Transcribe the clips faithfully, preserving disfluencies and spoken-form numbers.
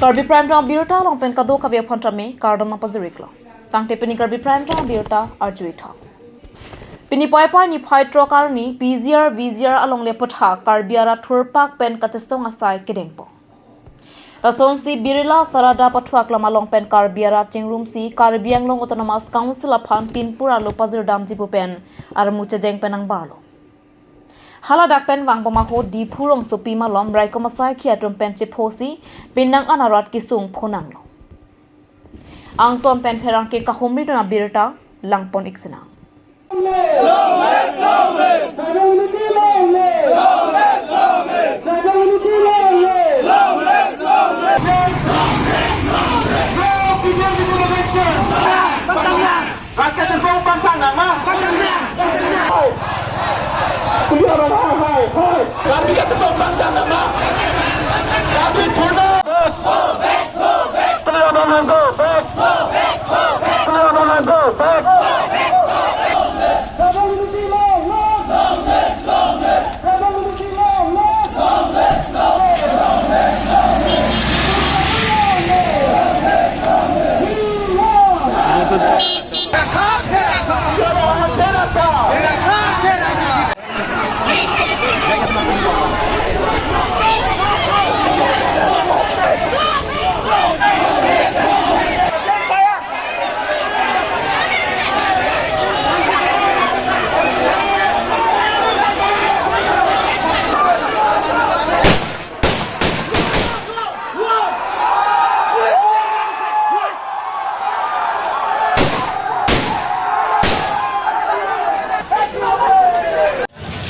Karbi Prime Time abirta along pen kadokave aphan tame kardom nangpajir-iklo. Tangte pini Karbi Prime Time abirta arju-ik tha. Pini Paipai niphai throk arni P G R V G R alongle aputhak Karbi arat thurpak pen kachesong asai kedengpo. Lasonsi Birla Sarada pathuak lam along pen Karbi arat chingrumsi Karbi Anglong Autonomous Council aphan pinpur arlo pajirdamji pu pen armu chejeng pen nangbarlo. Haladak pen vangbom ahut Diphu rongsopi malom raikom asaikhi atum pen chephosi pinang an arat kesung phonanglo. Angton pen pherangke kahumri dun abirta langpon-ik sinang.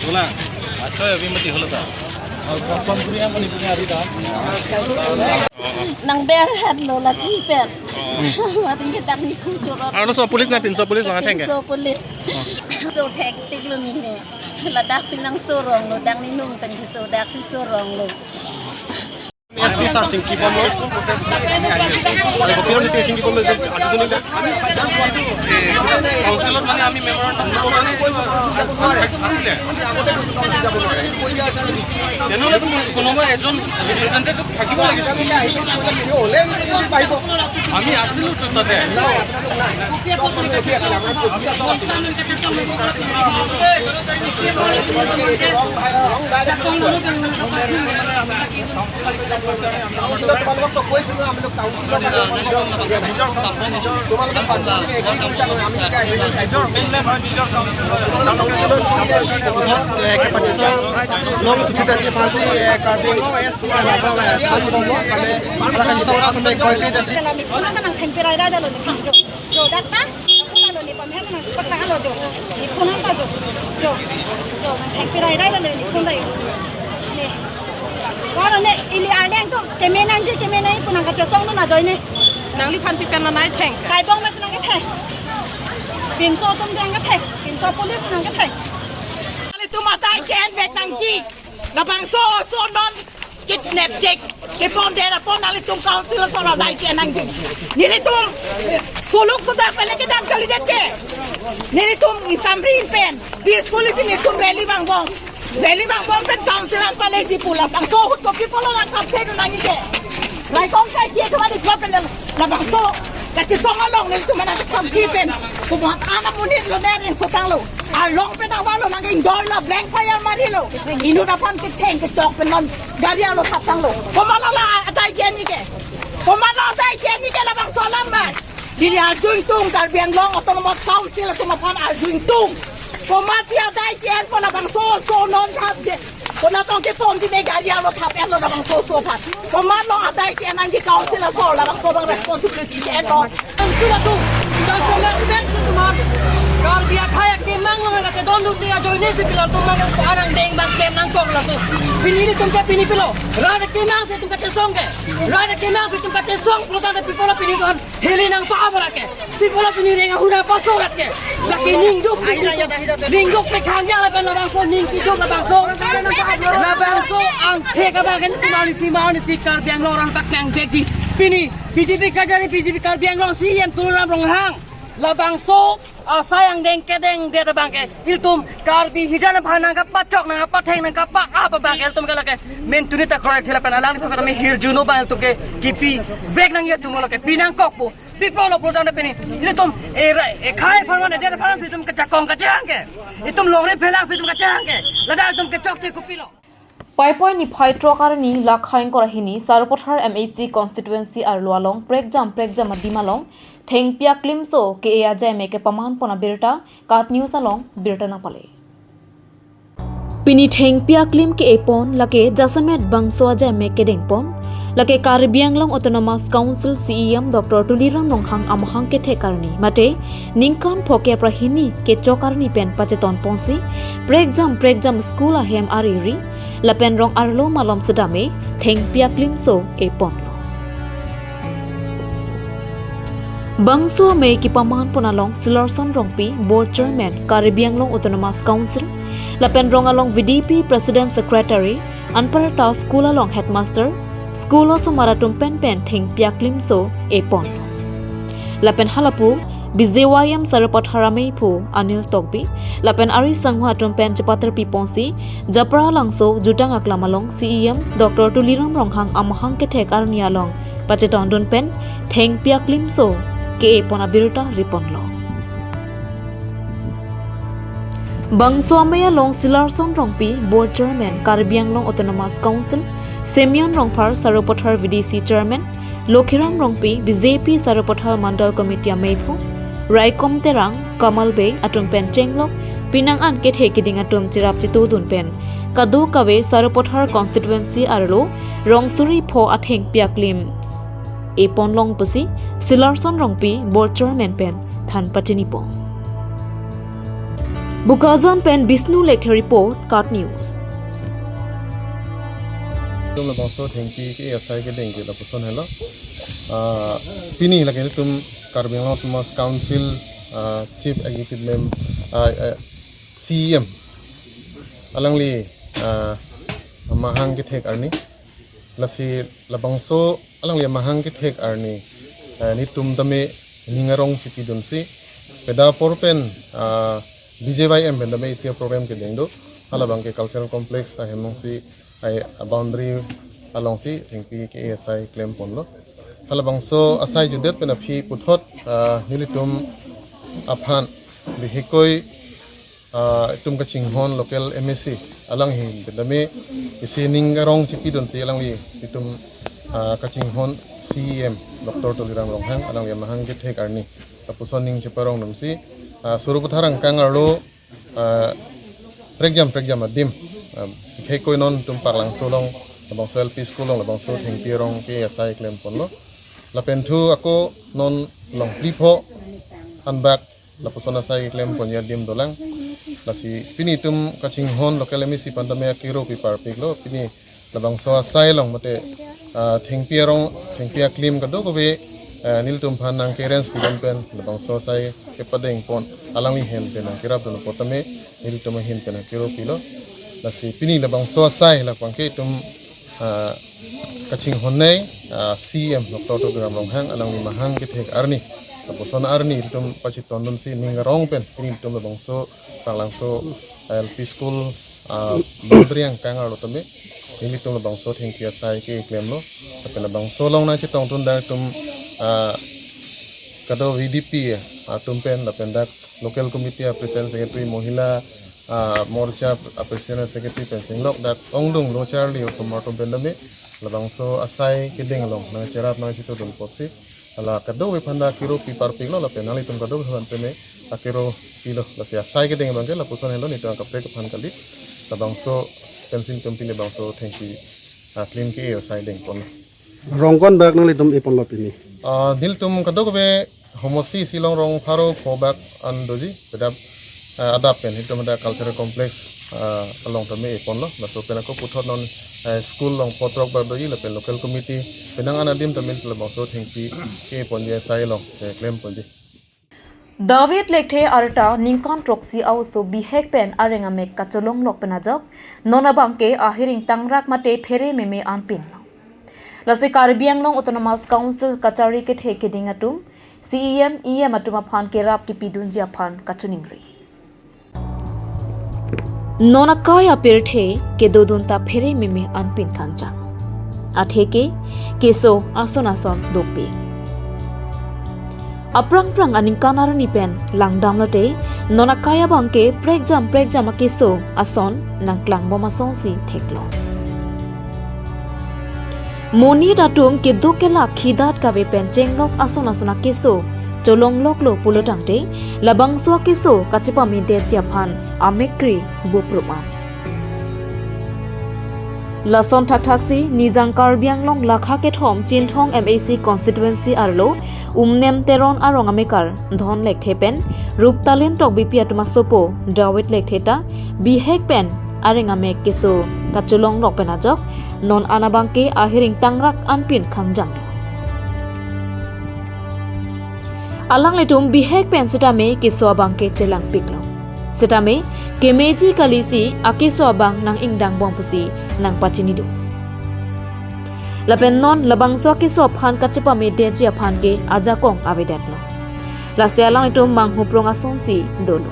Wala, acho ya, abhi mati holo ta. Aur kom kuri ya, mani punya hari ta. Nang ber hat lo la thi pen. Matin ke tak ni ku choro. Ano so police na pinso police na thengke. Pinso police. So hectic lo neli. Ladak si nangsorong lo, dak ni nung pen keso, dak si sorong lo. S P sir chingki bomlo. Are ko piron te chingki bomlo, atu dun le. Council-ot মানে আমি memorandum দিব কাৰণে আছিলে। তেনেহ'লে কোনোবা এজন representative থাকিব লাগিছিল। আমি আছিলো তো তাতে। Prothom, eh, kapachesong long thuthit aji aphansi, eh, Karbi Anglong S P pen asal, eh, phan bomlo, sale ala kachesong ra sampai koi kri dasi. Kalau ni, kona ta nang thengpi rai rai dalo ni, jo, jo, dak ta, kona lo ni, pamhen nang pakla lo jo, ni kona ta jo, jo, jo, nang thengpi rai rai dalo ni, kona ta jo, ni. Walo ne, ili arleng atum keme nangji, keme nangji pu nang kachesong dun ajoine. Nangliphan pi pen nanai theng. Kaibong mes nangketheng. Pinso atum nangketheng. Pinso police nangketheng. Nanglitum adai che-en vek nangji. Labangso oso non kidnap chek. Kepon dera pon nanglitum council aso adai che-en nangji. Nelitum suluk sudah pele kedam kalidet ke. Nelitum isamri pen. Peacefully nelitum rally vangbom. Rally vangbom pen council an paleji pu labangso ahut kopi pulo nang campaign nangji ke. Raikom asaikhi atum an iplo pen labangso kachesong along nelitum an nangchamki pen. Komat an amonit lo ne ring sotanglo. Arlong pen awalo nang-ingdoilo, blank fire marilo. Inut aphan ketheng kechok pen non gari arlo thaptanglo. Komat lo la adai che-enji ke. Komat lo adai che-enji ke labangso alam ban. Neli arju ingtung, Karbi Anglong Autonomous Council atum aphan arju ingtung. Komatsi adai che-enpo labangso oso non thap je. Konat tong keponji ne gari arlo thap-enlo labangso oso aphan. Komat lo adai che-en nangji council aso labangso abang responsibility che-enlo. Laso atum, laso atum, atum, Karbi akhei akemang along kachedondunde ajoine si pilo atum nang arang deng bang klem nangkok latum. Pini nelitum ke pini pilo. Rat akemang si itum kachesong ke. Rat akemang si itum kachesong pulo tangte pi pulo pini kon. Hili nangpa abra ke. Pi pulo pini reng ahura pasorat ke. Jaki ningduk, ningduk. Ningduk te khang jala pen labangso, ning kiduk labangso. Labangso angthek abang kan itum arnisi, itum arnisi Karbi Anglong arat paknang vekji. Pini B J P kajari, B J P Karbi Anglong C E M Tuliram Ronghang. Labangso asai angdeng kedengdet abangke ilitum Karbi hijan aphan nangkapachok, nangkapatheng, nangkapa-ap abangke ilitum ke lake mentuni ta kroikthe lapen alangliphan tame hirjuno abang ilitum ke kipivek nangji atum lake pinangkokpo. Pi apotlo pulotangte pini ilitum era ekhai aphan wan edet aphan ilitum kejakong kachehang ke, ilitum longri phelang ilitum kachehang ke, ladak ilitum kechokche kopilo. Paipai niphai throk arni lakhai ingkoi ra hini Sarupathar M A C constituency arlo along prekjam prekjam adim along thengpi aklimso ke-e ajaimek kepaman pon abirta KAT News along birta nangpale. Pini thengpi aklim ke-e pon lake jasemet bangso ajaimek kedeng pon. Lake Karbi Anglong Autonomous Council C E M Doctor Tuliram Ronghang amahang kethek arni mate ningkan phokep ra hini kechok arni pen pacheton ponsi prekjam prekjam school ahem ariri lapen rong arlo malom sedame thengpi aklimso e ponlo. Bangso amei kepaman pon along Silarson Rongpi, Board Chairman, Karbi Anglong Autonomous Council, lapen rong along V D P President Secretary, anparta school along headmaster, school osomar atum pen pen thengpi aklimso e pon. Lapen halapu B J Y M Sarupathar ameiphu Anil Tokbi lapen ari sangho atum pen chepaterpi ponsi Japralangso Jutang Aklam along C E M Doctor Tuliram Ronghang amahang kethek arni along pachetongdun pen thengpi aklimso ke-e pon abirta riponlo. Bangso amei along Silarson Rongpi, Board Chairman, Karbi Anglong Autonomous Council, Semyon Rongphar, Sarupathar V D C Chairman, Lokhiram Rongpi, B J P Sarupathar Mandal Committee ameiphu, Raikom Terang, Kamal Bey atum pen chenglok pinang an kethe kiding atum cherap chetodun pen kadokave Sarupathar constituency arlo rong suri pho athengpi aklim e ponlong pusi Silarson Rongpi, Board Chairman pen than pachini pon. Bokajan pen Bishnu Lekthe report, KAT News. Ilitum labangso thengpi ke asai kedeng ke lapuson helo. Ah, pini lake ilitum Karbi Anglong Autonomous Council, ah, Chief Executive Mem, ah, ah, C E M alangli, ah, amahang kethek arni. Lasi labangso alangli amahang kethek arni, eh, nelitum tame ning arong chipidunsi peda apor pen, ah, B J Y M pen tame isi program kedeng do. Halabangke cultural complex ahem alongsi, ai, boundary alongsi thengpi ke asai klem ponlo. Halabangso asai jutdet pen aphi puthot, ah, nelitum aphan bihekoi, ah, itum kachinghon local M A C alangli pen tame isi ning arong chipidunsi alangli itum, ah, kachinghon C E M Doctor Tuliram Ronghang alangli amahang kethek arni lapuson ning cheparongdunsi, ah, Sarupathar angkang arlo, ah, prekjam prekjam adim, ah, bihekoi non itum Paklangso along labangso L P school along labangso thengpi arong ke asai klem ponlo. Lapen thu ako non longphli pho anbak lapuson asai keklem ponji adim dolang. Lasi pini itum kachinghon local M A C aphan tame akero piparpiklo. Pini labangso asai along mate, ah, thengpi arong, thengpi aklim kadokave, ah, nelitum aphan nangke-arrange pidun pen labangso asai kepadeng pon alangli ahin pen nangkerapdun apot tame nelitum ahin pen nangkero pilo. Lasi pini labangso asai labangke itum, ah, kachinghonnei, ah, C E M Doctor Tuliram Ronghang alangli amahang kethek arni lapuson arni itum pachetongdunsi ning arong pen pini itum labangso Paklangso L P school, ah, boundary angkang arlo tame nelitum labangso thengpi asai keklemlo. Lapen labangso along nangchetongdun dak itum, ah, kado V D P atum pen lapen dak local committee a president secretary, Mohila, ah, Morcha a president secretary pen chenglok dak ongdung lo charli osomar atum pen tame labangso asai kedeng along nangcherap nangchetongdun apotsi hala kadokave aphan ta akero piparpiklo lapen nanglitum kadokave aphan tame akero pilo. Lasi asai kedeng abangke lapuson helo, nelitum kaprek aphan kali. Labangso pensi itum pini labangso thengpi aklim ke asai deng pon. Rong ko-an bak nanglitum e ponlo pini? Ah, nelitum kadokave homosti isi along rong pharo pho bak an doji, peda, ah, adap pen itum dak cultural complex, ah, along tame e ponlo. Laso pen ako puthot non, eh, school along po throk bak doji lapen local committee penang an adim tame labangso thengpi ke ponji asai along, eh, klem ponji. David Lekthe arta ningkan throksi a-oso bihek pen areng amek kacholonglok pen ajok non abangke ahiring tangrak mate phere meme anpin. Lasi Karbi Anglong Autonomous Council kachari kethe keding atum, C E M, E M atum aphan kerap kipidunji aphan kachiningri. Non akai apirthe kedodun ta phere meme anpin khangjang. Atheke keso ason ason dopik. Aphrang phrang aningkan arni pen langdam lote, non akai abangke prekjam prekjam akeso ason nangklangbom asonsi theklong. Monit atum keduk kelak khidat kave pen chenglok ason ason akeso cholongloklo pulotangte, labangso akeso kachepamedetji aphan amekri bupruman. Lason thakthaksi Nijang Karbi Anglong lakha kethom Chinthong M A C constituency arlo Umnem Teron arong amekar Dhon Lekthe pen Ruptalin Tokbipi atum asopo David Lekthe ta bihek pen areng amek keso kacholonglok pen ajok non an abangke ahiring tangrak anpin khangjang. Alanglitum bihek pen sitame keso abangke chelangpiklo. Sitame kemeji kalisi akeso abang nang-ingdangbom pusi nangpachinidun. Lapen non labangso akeso aphan kachepamedetji aphan ke ajakong avedetlo. Lasi alanglitum manghuprong asonsi dolo.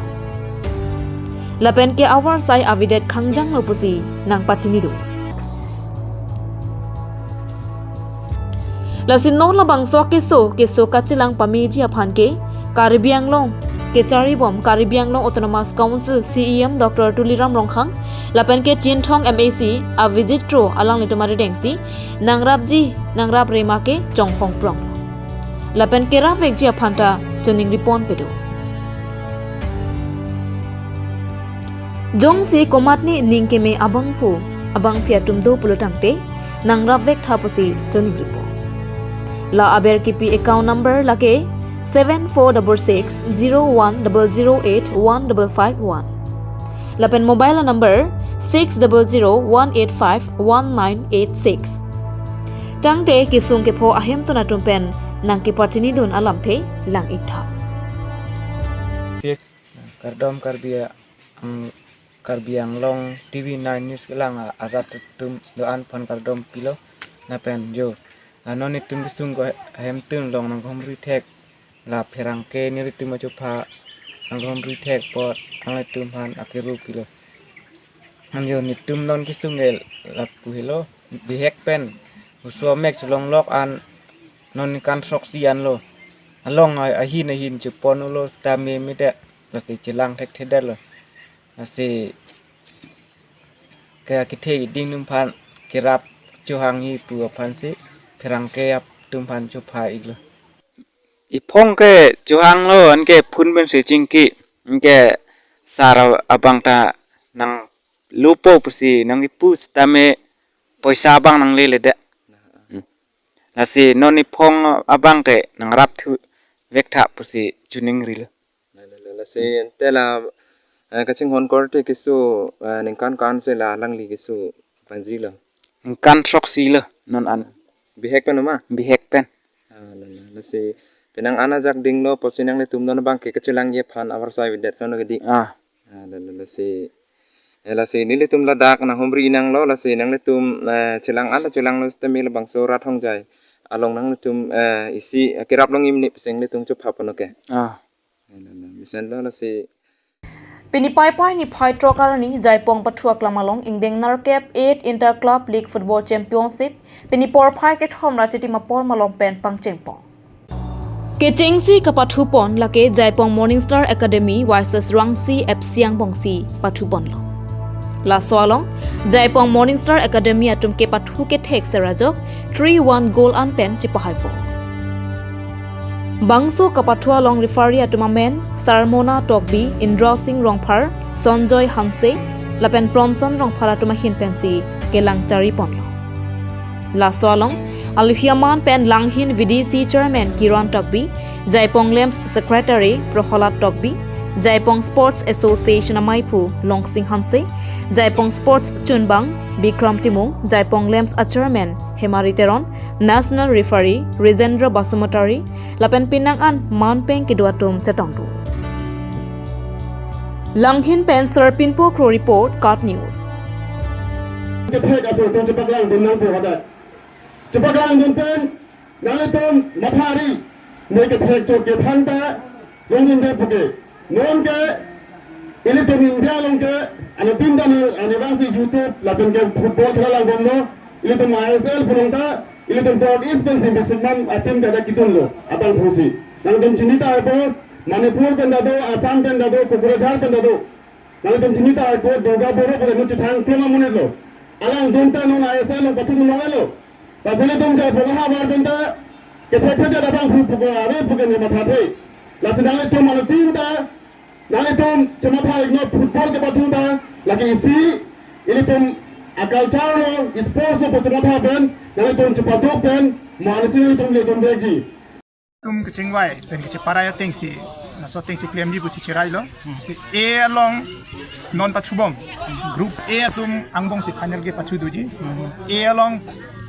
Lapen ke avarsai avedet khangjanglo pusi nangpachinidun. Lasi non labangso akeso, keso kachelang pameji aphan ke Karbi Anglong kecharibom Karbi Anglong Autonomous Council C E M Doctor Tuliram Ronghang lapen ke Chinthong M A C Avijit Kro alanglitum aridengsi nangrapji nangrap rema ke chonghongprong. Lapen kerapvekji aphan ta choningri ponpedo. Jongsi komatne ning keme abangphu abangphi atum do pulotangte nangrapvek tha pusi choningripo. La aber kipi account number lake seven four double six zero one double zero eight one double five one. Lapen mobile number six double zero one eight five one nine eight six. Tangte kesung kepho ahemtun atum pen nangkepachinidun alamthe lang-ik tha. Kardom Karbi Ang-, Karbi Anglong T V nine News kelang a-, arat atum do-an aphan kardom pilo. Lapen jo, a, non netum kesung ko hemtun along nanghumri thek, la pherangke nelitum achupha nanghumri thek apot nanglitum aphan akiru pilo. Anjo netum non kesung ke lapu helo, bihek pen oso amek cholonglok an non ningkan throksi anlo. Along a-, ahin ahin chepon ulo sitame medet, lasi chelang thekthedetlo. Lasi ke kethe keding atum aphan kerap chohangji pu aphansi pherangke atum aphan chupha-iklo. Ephong ke chohanglo, anke phone pensi chingki, anke sar abang ta nanglupo pusi nangkipu sitame poisa abang nangleledet. Hmm. Lasi non ephong abang ke nangrap thuvek tha pusi choningrilo. La, la, la, lasi ante la, eh, kachinghon korte keso, eh, ningkan ko-ansi la alangli keso panjilo? Ningkan throksi lo non an. Bihek pen ma? Bihek pen. Ah, la, la, lasi penang an ajak dinglo, pusi nanglitum non abangke kachelangji aphan avarsai avedet ason keding. Ah. Ah, la, la, lasi, eh, lasi nelitum ladak nanghumri nanglo, lasi nanglitum, eh, chelang an chelanglo sitame labangso rat hongjai along nanglitum, eh, isi, eh, kerap longji mene pusi nelitum chupha ponlo ke. Ah. Eh, la, la, mesenlo lasi. Pini Paipai niphai throk arni Jaipong pathu aklam along ingdeng nerkep eight Inter Club League Football Championship pini porphai kethom ra Chitim apor malom pen pangchengpon. Kechengsi kapathupon lake Jaipong Morning Star Academy versus Rangsi F C angbongsi pathuponlo. Laso along Jaipong Morning Star Academy atum kepathu kethek sera ajok three one goal an pen chepahaipo. Bangso kapathu along referee atum amen Sarmona Tokbi, Indra Singh Rongphar, Sonjoy Hanse lapen Bronson Rongphar atum ahin pensi kelang chariponlo. Laso along alohi aman pen Langhin V D C Chairman Kiran Tokbi, Jaipong Lamps Secretary Prohalad Tokbi, Jaipong Sports Association amaiphu Longsing Hanse, Jaipong Sports Chunbang Bikram Timung, Jaipong Lamps a Chairman Hemari Teron, National Referee Rijendra Basumatary lapen penang an manpeng kedo atum chetongdun. Langhin pen Sir Pinpo Kro report, KAT News. Kethek aso atum chepaklangdun nangpo hadak. Chepaklang dun pen, nanglitum mathari, ne kethek chot kethan ta, longdunde puke. Non ke, ilitum India along ke, anuttin ta ne, anivang si YouTube, lapen ke football khela langbomlo, ilitum I S L pulong ta, ilitum North East pensi bisik man ateam ta kedunlo, abang pusi. Nangtum chini tahai po, Manipur pen ta do, Assam pen ta do, Kokrajhar pen ta do. Nangtum chini tahai po, Durga Boro pen ta do, chithang klong amonit lo. Alangdun ta non I S L along pathu longlo. Lasi ilitum ja bong ha war pen ta, kethek thek ja abang phu puko, are puke ne mathathe. Lasi nanglitum anuttin ta, nanglitum chematha ikno football kepathu ta, lake isi, ilitum a-culture lo, sports lo pu chematha pen, nanglitum chepathu pen, mo ansi nanglitum le dun vekji. Tum kechingvai, pen kecheparai atengsi, laso atengsi klemji pusi cherailo. Si A along non pachubom. Group A atum angbong si final ke pachuduji. A along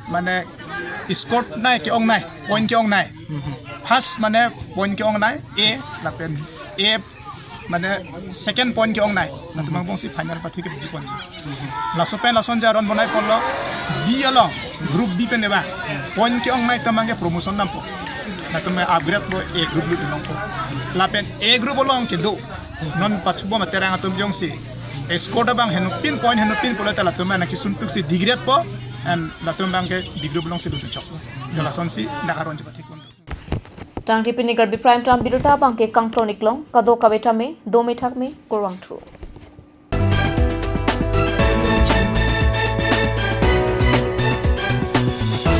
mane score nai ke-ongnai, point ke-ongnai. First mane point ke-ongnai, A, lapen A mane second point ke-ongnai. Latum angbong si final pathu ke di ponji. Laso pen lason ja ron bonai ponlo. B along, group B pen eba. Point ke-ongnai atum abang ke promotion dampo. Latum upgrade po A group lut nangpo. Lapen A group along kedo. Non pachubom aterang atum jongsi score abang henupin point henupin pulote latum abang ke suntuk si degrade po. And latum abang ke B group along si lutu chok. Jo lasonsi dak aron chepathik pon. Tangte pini Karbi Prime Time birta abang ke kangton iklong, kadokave tame, dome thakme, kurvangthu.